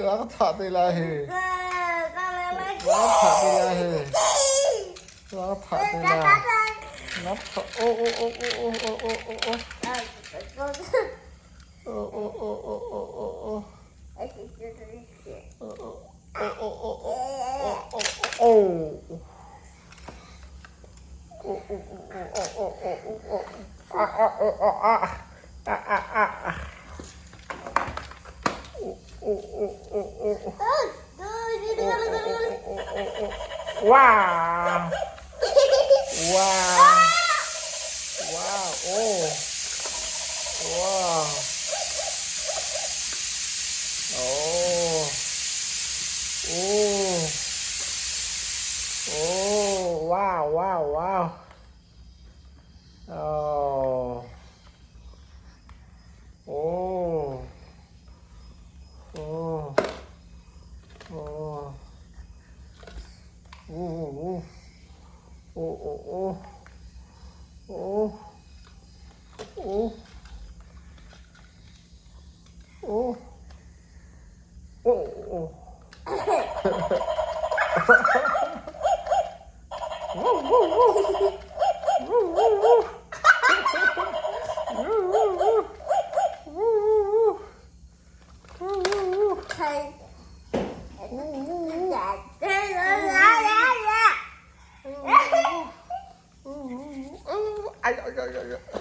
Na ka thah te lai hi. Na ka thah te lai hi. Na ka thah te lai. Na thah oh oh oh oh oh oh oh oh. Oh oh oh oh oh oh oh. Oh oh oh oh oh oh oh. Oh oh oh oh oh oh oh. Ah ah oh oh ah. Ah ah ah ah. Oh oh oh oh oh. Oh oh oh oh. Wow. Wow. Wow. Oh. Wow. Oh. Oh. Oh. Wow, wow, wow. Oh. Oh. Oh. Oh. Oh. Oh. Oh. Oh. Oh. Oh. Oh. Oh. Oh. Woo, woo, woo. Woo, woo, woo. Woo, woo, woo. Woo, woo, woo. Woo, woo, woo. Ai, ai, ai, ai.